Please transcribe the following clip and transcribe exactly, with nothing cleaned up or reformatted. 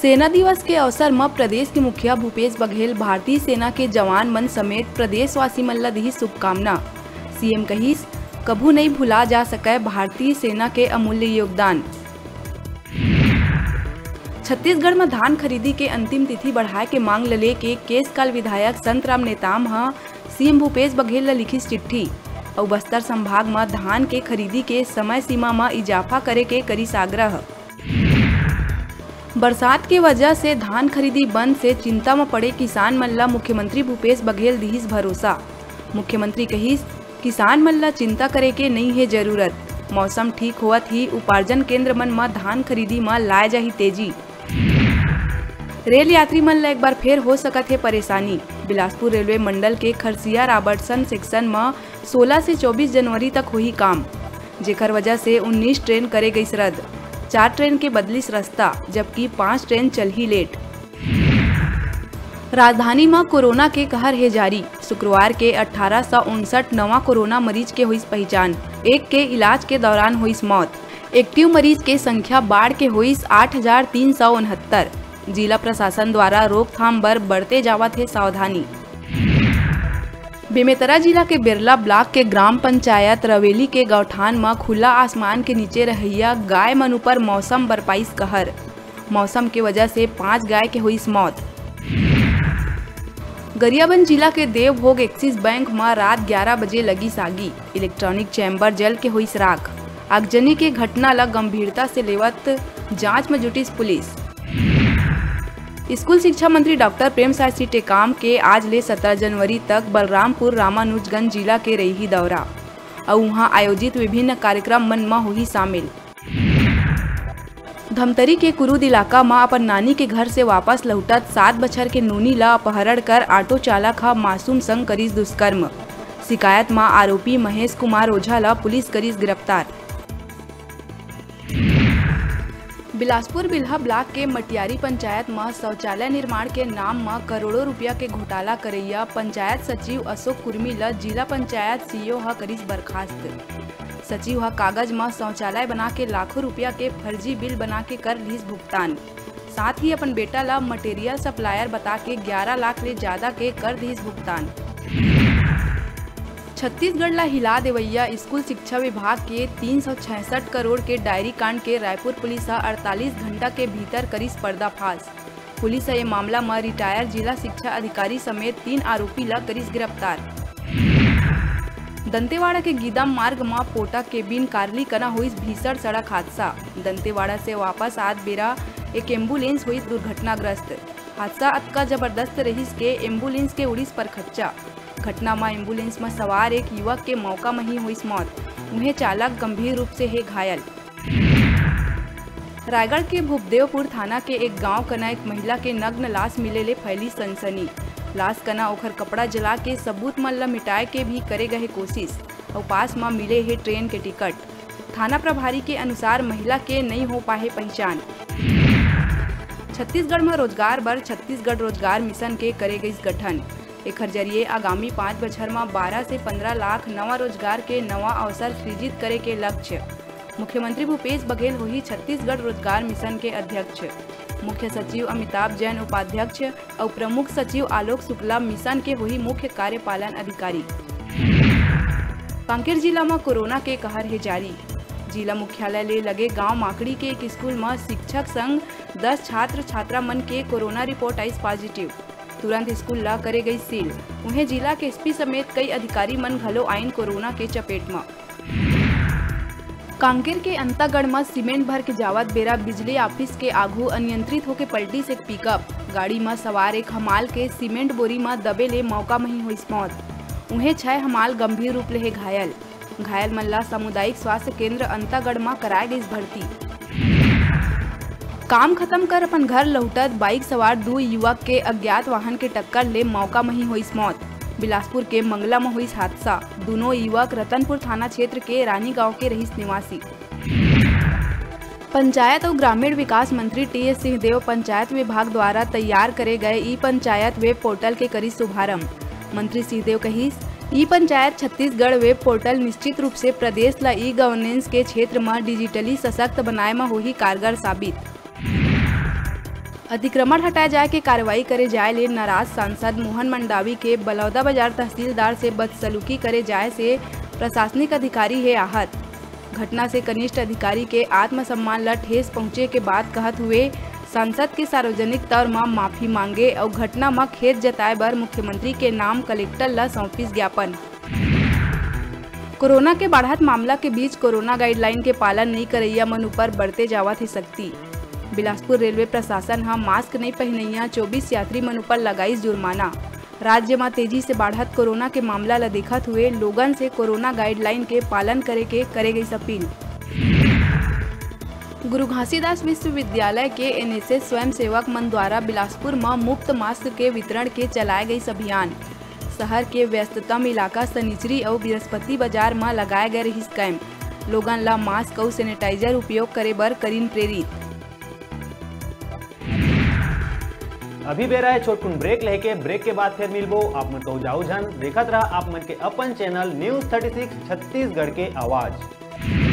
सेना दिवस के अवसर म प्रदेश के मुखिया भूपेश बघेल भारतीय सेना के जवान मन समेत प्रदेशवासी मन ल दिही शुभकामना। सीएम कहिस, कभू नइ भुला जा सकय भारतीय सेना के अमूल्य योगदान। छत्तीसगढ़ म धान खरीदी के अंतिम तिथि बढ़ाए के मांग ल लेके केशकाल विधायक संतराम नेताम ह सीएम भूपेश बघेल ल लिखिस चिट्ठी अउ बस्तर संभाग म धान के खरीदी के समय सीमा म इजाफा करे के करिस आग्रह। बरसात के वजह से धान खरीदी बंद से चिंता म पड़े किसान मन ल मुख्यमंत्री भूपेश बघेल दिहिस भरोसा। मुख्यमंत्री कहिस, किसान मन ल चिंता करे के नइ हे जरूरत, मौसम ठीक होवत ही उपार्जन केंद्र मन म धान खरीदी म लाए जाही तेजी। रेल यात्री मन ल एक बार फेर हो सकत हे परेशानी। बिलासपुर रेलवे मंडल के खरसिया राबर्टसन सेक्शन म सोलह से चौबीस जनवरी तक होही काम, जेकर वजह से उन्नीस ट्रेन करे गइस रद्द। चार ट्रेन के बदलिस रस्ता, जबकि पांच ट्रेन चलही लेट। राजधानी म कोरोना के कहर हे जारी। शुक्रवार के अट्ठारह सौ उनसठ नवा कोरोना मरीज के होइस पहिचान। एक के इलाज के दौरान होइस मौत। एक्टिव मरीज के संख्या बाढ़ के होइस आठ हजार तीन सौ उनहत्तर। जिला प्रशासन द्वारा रोकथाम बर बरते जावत हे सावधानी। बेमेतरा जिला के बेरला ब्लॉक के ग्राम पंचायत रवेली के गौठान म खुला आसमान के नीचे रहइया गाय मन ऊपर मौसम बरपाइस कहर। मौसम के वजह से पांच गाय के होइस मौत। गरियाबंद जिला के देवभोग एक्सिस बैंक म रात ग्यारह बजे लगिस आगी। इलेक्ट्रॉनिक चैम्बर जल के होइस राख। आगजनी के घटना ल गंभीरता से लेवत जांच म जुटिस पुलिस। स्कूल शिक्षा मंत्री डॉक्टर प्रेमसाय सिंह टेकाम के आज ले सत्रह जनवरी तक बलरामपुर रामानुजगंज जिला के रइही दौरा अउ उहां आयोजित विभिन्न कार्यक्रम मन म होही शामिल। धमतरी के कुरुद इलाका म अपन नानी के घर से वापस लहुटत सात बछर के नोनी ल अपहरण कर ऑटो चालक ह मासूम संग करिस दुष्कर्म। शिकायत म आरोपी महेश कुमार ओझा ल पुलिस करिस गिरफ्तार। बिलासपुर बिल्हा ब्लॉक के मटियारी पंचायत म शौचालय निर्माण के नाम म करोड़ों रुपया के घोटाला करइया पंचायत सचिव अशोक कुर्मी ल जिला पंचायत सीईओ ह करिस बर्खास्त। सचिव ह कागज म शौचालय बना के लाखों रुपया के फर्जी बिल बना के कर लिस भुगतान। साथ ही अपन बेटा ल मटेरियल सप्लायर बता के ग्यारह लाख ले ज्यादा के कर दिस भुगतान। छत्तीसगढ़ ला हिला देवइया स्कूल शिक्षा विभाग के तीन सौ छियासठ करोड़ के डायरी कांड के रायपुर पुलिस ह अड़तालीस घंटा के भीतर करिस पर्दाफाश। पुलिस ह ए मामला म रिटायर जिला शिक्षा अधिकारी समेत तीन आरोपी ला करिस गिरफ्तार। दंतेवाड़ा के गीदम मार्ग म पोटा केबिन कारली कना होइस भीषण सड़क हादसा। दंतेवाड़ा से वापस आत बेरा एक एम्बुलेंस होइस दुर्घटनाग्रस्त। हादसा अतका जबरदस्त रहिस के एम्बुलेंस के उड़िस परखच्चा। घटना म एम्बुलेंस म सवार एक युवक के मौका म ही होइस मौत। उहें चालक गंभीर रूप से हे घायल। रायगढ़ के भूपदेवपुर थाना के एक गांव कना एक महिला के नग्न लाश मिले ले फैली सनसनी। लाश कना ओखर कपड़ा जला के सबूत मन ल मिटाए के भी करे गए कोशिश। अउ पास म मिले हे ट्रेन के टिकट। थाना प्रभारी के अनुसार महिला के नइ हो पाहे पहिचान। छत्तीसगढ़ म रोजगार बर छत्तीसगढ़ रोजगार मिशन के करे गइस गठन। एखर जरिए आगामी पाँच बछर म बारह से पंद्रह लाख नवा रोजगार के नवा अवसर सृजित करे के लक्ष्य। मुख्यमंत्री भूपेश बघेल होही छत्तीसगढ़ रोजगार मिशन के अध्यक्ष। मुख्य सचिव अमिताभ जैन उपाध्यक्ष अउ प्रमुख सचिव आलोक शुक्ला मिशन के होही मुख्य कार्यपालन अधिकारी। कांकेर जिला म कोरोना के कहर हे जारी। जिला मुख्यालय ले लगे गांव माकड़ी के एक स्कूल म शिक्षक संग दस छात्र छात्रा मन के कोरोना रिपोर्ट आइस पॉजिटिव। तुरंत स्कूल ला करे गई सील। उहें, जिला के एसपी समेत कई अधिकारी मन घलो आइन कोरोना के चपेट म। कांकेर के अंतागढ़ म सीमेंट भर के जावत बेरा बिजली ऑफिस के आघू अनियंत्रित होके पलटिस एक पिकअप। गाड़ी म सवार एक हमाल के सीमेंट बोरी म दबे ले मौका म ही होइस मौत। उहें, छह हमाल गंभीर रूप ले हे घायल। घायल मन ला सामुदायिक स्वास्थ्य केंद्र अंतागढ़ म कराए गइस भर्ती। काम खत्म कर अपन घर लहुटत बाइक सवार दू युवक के अज्ञात वाहन के टक्कर ले मौका म ही होइस मौत। बिलासपुर के मंगला म होइस हादसा। दूनों युवक रतनपुर थाना क्षेत्र के रानी गांव के रहिस निवासी। पंचायत अउ ग्रामीण विकास मंत्री टीएस सिंहदेव पंचायत विभाग द्वारा तैयार करे गए ई पंचायत वेब पोर्टल के करिस शुभारंभ। मंत्री सिंहदेव कहिस, ई पंचायत छत्तीसगढ़ वेब पोर्टल निश्चित रूप से प्रदेश ला ई गवर्नेंस के क्षेत्र म डिजिटली सशक्त बनाए म होही कारगर साबित। अतिक्रमण हटाए जाए के कार्रवाई करे जाए ले नाराज सांसद मोहन मंडावी के बलौदाबाजार तहसीलदार से बदसलूकी करे जाए से प्रशासनिक अधिकारी हे आहत। घटना से कनिष्ठ अधिकारी के आत्मसम्मान ल ठेस पहुंचे के बात कहत हुए सांसद के सार्वजनिक तौर म माफी मांगे अउ घटना म खेद जताए बर मुख्यमंत्री के नाम कलेक्टर ल सौंपिस ज्ञापन। कोरोना के बाढ़त मामला के बीच कोरोना गाइडलाइन के पालन नइ करइया मन ऊपर बरते जावत हे सख्ती। बिलासपुर रेलवे प्रशासन ह मास्क नइ पहिनइया चौबीस यात्री मन ऊपर लगाइस जुर्माना। राज्य म तेजी से बाढ़त कोरोना के मामला ल देखत हुए लोगन से कोरोना गाइडलाइन के पालन करे के करे गइस अपील। गुरु घासीदास विश्वविद्यालय के एनएसएस स्वयंसेवक मन द्वारा बिलासपुर म मुफ्त मास्क के वितरण के चलाए गइस अभियान। शहर के व्यस्ततम इलाका सनिचरी अउ बृहस्पति बाजार म लगाए गए रिहिस कैंप। लोगन ल मास्क अउ सैनिटाइजर उपयोग करे बर करिन प्रेरित। अभी बेरा हे छोटकुन ब्रेक लेके, ब्रेक के बाद फिर मिलबो। आप मन कहूँ जाऊ झन, देखत रहा आप मन के अपन channel news thirty six Chhattisgarh के आवाज़।